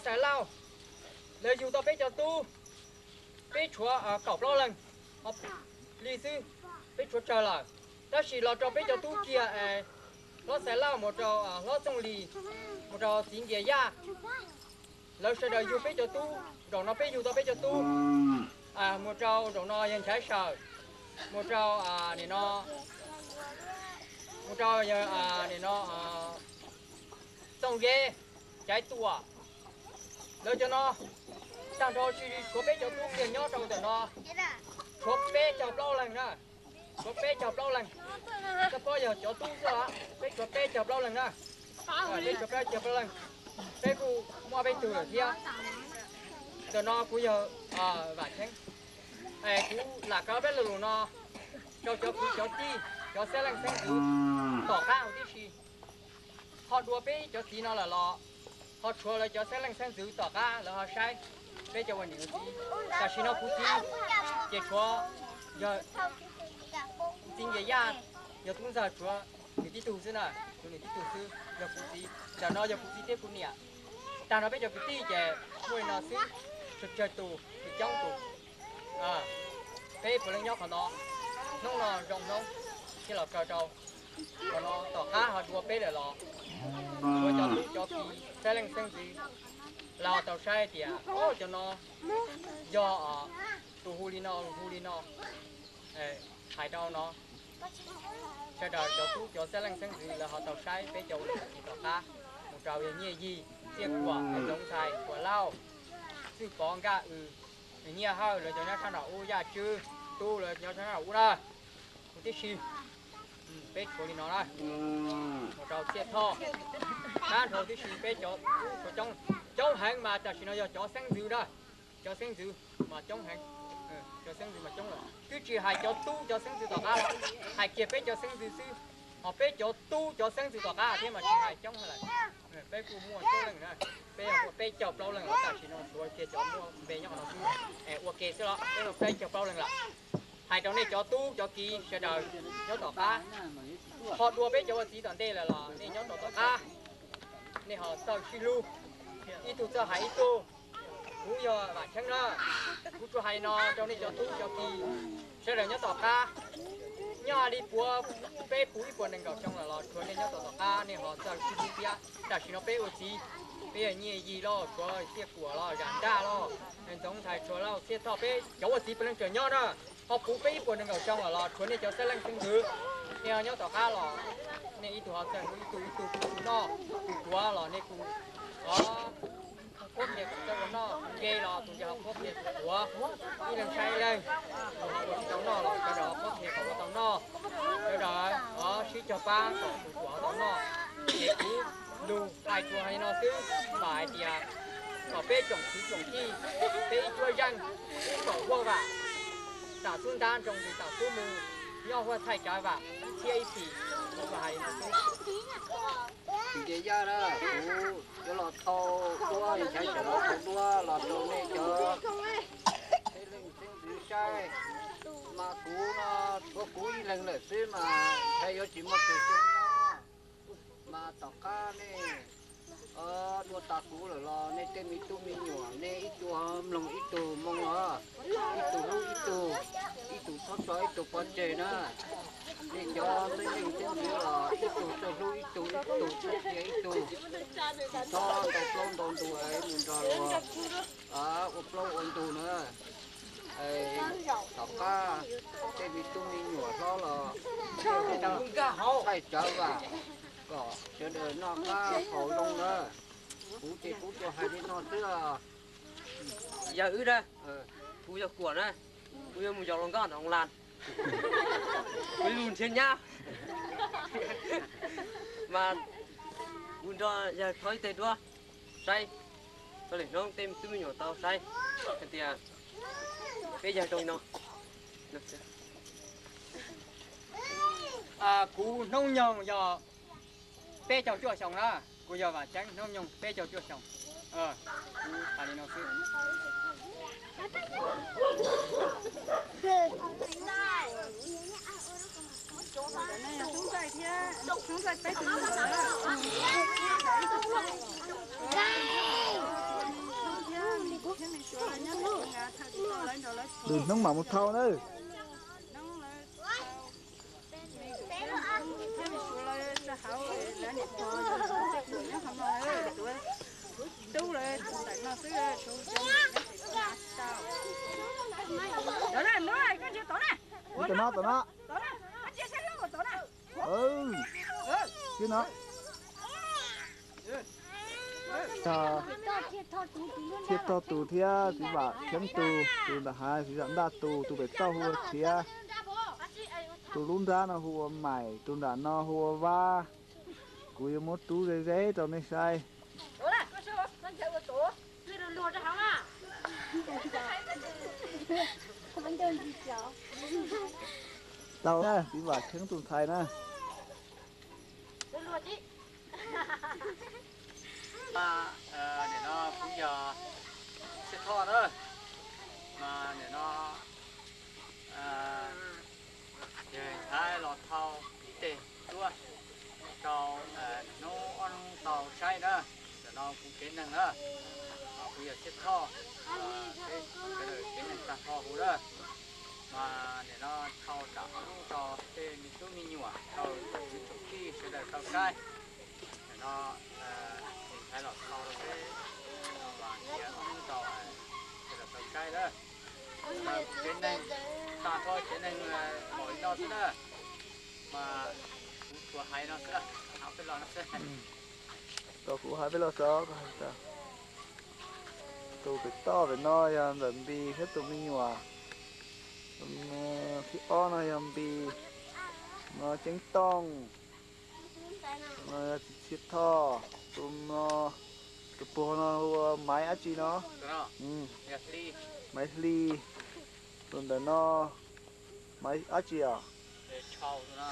Xaiv Lauj, lawv yug tau peb cov tub, peb tshuav kaum plaub leeg li xwb, peb tshuav tsawg lawm. Tab sis los rau peb cov tub kiag, hlob Xaiv Lauj mus rau hlob Txooj Lis, mus rau txiv Nkias Yaj, lawv sawv daws yug peb cov tub. Zaum no peb yug tau peb cov tub mus rau zaum no yog Nchaiv Sawm, mus rau nim no, mus rau nim no Txooj Zeb, Caiv Tuam. Lawv cov no tag nrho tsis tshuav peb cov tub kiag nyob rau ntawm no, tshuav peb caug plaub leeg na, tshuav peb caug plaub leeg. Koj paub yog cov tub xwb, peb tshuav peb caug plaub leeg na, peb tshuav peb caug plaub leeg, peb kuj muaj peb tug lawm thiab. Ntawm no kuv yog Vam Cheeb, kuv lam kaw peb lo lus no rau cov kwv cov tij, cov xeeb leej xeeb ntxwv tom qab huv tib si. Ho dua peb cov txiv no lawm los ho tshuav lawv cov xeeb leej xeeb ntxwv tom qab lawv ho saib peb cov ua niam ua txiv. Tam sim no kuv txiv ces tshuav yog txiv Nkias Yaj, yog tub ntxawg tshuav nws tib tug xwb na, tshuav nws tib tug xwb yog kuv txiv. Ntawm no yog kuv txiv thiab kuv niam. Tag nrho peb cov kwv tij ces muaj li no xwb, tsawg tsawg tus, coob tus. Peb puav leej nyob qhov no, hnub no zoo hnub thiaj los kaw rau qhov no. Tom qab ho dua peb lawm los tshuav cov tub cov ki xeeb leej xeeb ntxwv los tau saib tias cov no yog tus hu li no, hu li no, hais rau no. Sawv daws cov tub cov xeeb leej xeeb ntxwv lawv ho tau saib peb cov ua niam ua txiv tom qab, mus rau yog Nyiaj Yig, Txiaj Kuam, Ntxoov Ntxhais, Kuam Lauj, Txwj Pov, Nkaj W, Nyiaj Hawj, lawv cov nyob sab nraum ub, Yaj Tswb, Tub, lawv nyob sab nraum ub na. Huv tib si peb tshuav li no na, mus rau Txiaj Thoj, tag nrho tib si peb cov tub tshuav coob, coob heev mas tam sim no yog cov xeeb ntxwv na. Cov xeeb ntxwv mas coob heev, cov xeeb ntxwv mas coob lawm. Twb tsis hais cov tub cov xeeb ntxwv tom qab los, hais kiag peb cov xeeb ntxwv xwb, ho peb cov tub cov xeeb ntxwv tom qab thiab mas tsis hais coob heev lawm. Peb kuj muaj coob leej na, peb yog muaj peb caug plaub leeg los tam sim no tshuav kiag cov muaj npe nyob qhov no xwb, es ua ke xwb los peb muaj peb caug plaub leeg lawm. Hais rau nej cov tub cov ki sawv daws nyob tom qab, ho dua peb cov ua txiv tom ntej lawm los nej nyob rau tom qab, nej ho txawj sib hlub, ib tug txawj hais ib tug. Kuv yog Vam Cheeb na, kuv tsuas hais li no rau nej cov tub cov ki sawv daws nyob tom qab. Nyob li puav, peb puv ib puas nees nkaum xyoo lawm los tshuav nej nyob tom tom qab nej ho txawj sib hlub thiab. Tam sim no peb ua txiv, peb yog Nyiaj Yig los tshuav Txiaj Kuam los Zam Ntaj los Ntxoov Ntxhais tshuav Lauj Txiaj Thoj, peb cov ua txiv puav leej tseem nyob na. Ho puv peb ib puas nees nkaum xyoo lawm los tshuav nej cov xeeb leej xeeb ntxwv, nej ho nyob tom qab los nej ib tug ho txawj hlub ib tug, ib tug kuv noj kuv tuav los nej kuj o qhuab qhia kom txawj ua noj, nce los tus ntawd ho qhuab qhia tus tuav, ib leeg saib ib leeg, tus ho ua tsis tau noj los sawv daws ho qhuab qhia kom ua tau noj, sawv daws o sib cog pab kom tus tuav ho tau noj. Ces kuv lus hais tsuas hais li no xwb, vam hais tias kom peb tsoom kwv tsoom tij, peb ib cuab zeej, ib tsoom huaj vam, tam xub ntab nroo ntws tam xub mus, nyob huaj thaij cov vam ib txhiab ib txhis, kuv hais li no xwb. Tsis nce yaj na, kuv yuav los thau duab, ntshai tsam los thau duab los rau nej cov xeeb leej xeeb ntxwv saib, mas kuv no tshuav kuv ib leeg lawm xwb mas ntshai yuav tsis muaj tus xyoo nyob. Mas tom qab nej dua tas kuv lawm los nej tej me tub me nyuam nej ib tug mloog ib tug moo los, ib tug hlub ib tug, ib tug txhob tso ib tug pov tseg na. Nej cov xeeb leej xeeb ntxwv los ib tug txawj hlub ib tug, ib tug txawj qhia ib tug, tsis txhob ntau plaub ntau ntug es mus nrog luag ua plaub ua ntug na. Tom qab tej me tub me nyuam hlob los thaij cawv vam kom sawv daws noj qab haus zoo na. Kuv ces kuv tsuas hais li no xwb. Yawg wb na, kuv yog Kuam na, kuv yuav mus yos hluas nkauj ntawm Hoo Las, kuv lus nrhiav nyab, mas kuv nrog yawg thau ib teg duab saib, tau lwm hnub tej tub me nyuam tau saib hais tias peb yawg zoo li no. Kuv hnub nyoog yog peb caug cuaj xyoo na, kuv yog Vam Cheeb, hnub nyoog peb caug cuaj xyoo. Kuv hais li no xwb. Lwm hnub mam mus thau na. Tom no, tom no. Tib no. Thiaj thoj tus thiab txiv Vam Cheeb tus, tus nram hav, txiv Vam Ntaj tus, tus pem toj hu ua Txiav, tus lub nrab no hu ua Maim, tus nram no hu ua Vab. Kuv yuav muab rub ze ze rau nej saib. Tau na, txiv Vam Cheeb tus ntxhais na. Nim no kuv yog Xiab Thoj na, mas nim no yog ntxhais los thau ib teg duab rau hnub ob hnub tau saib na. Ntawm no kuv tsev neeg na, kuv yog Xiab Thoj, peb sawv daws tsev neeg tag nrho hu na. Mas nim no thau tsam hnub rau tej me tub me nyuam rau tsoom kwv tsoom tij sawv daws tau saib. Nim no ntxhais los thau rau peb, mas qhia ob hnub rau sawv daws tau saib na. Tsev neeg, tag nrho tsev neeg pom li no xwb na. Mas kuv tsuas hais no xwb, hais peb los no xwb. Tau kuv hais peb los xwb, koj hais tau. Tus pem toj pem no yog Ntxawm Npis thiab tus me nyuam. Tus thib ob no yog Npis, no Ceeb Tooj, no yog Txiv Thoj, tus no, tus puag no hu ua Maiv dab tsi no? Maiv Hli. Tus ntawm no Maiv dab tsi os?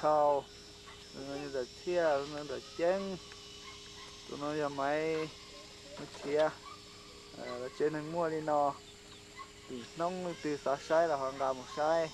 Tshau. Tus no yog Ntxawm Txhiaj, tus no Ntxawm Ceeb, tus no yog Maiv, Maiv Txiav. Lawv tsev neeg muaj li no. Lwm hnub leej twg xav saib los ho nqa mus saib.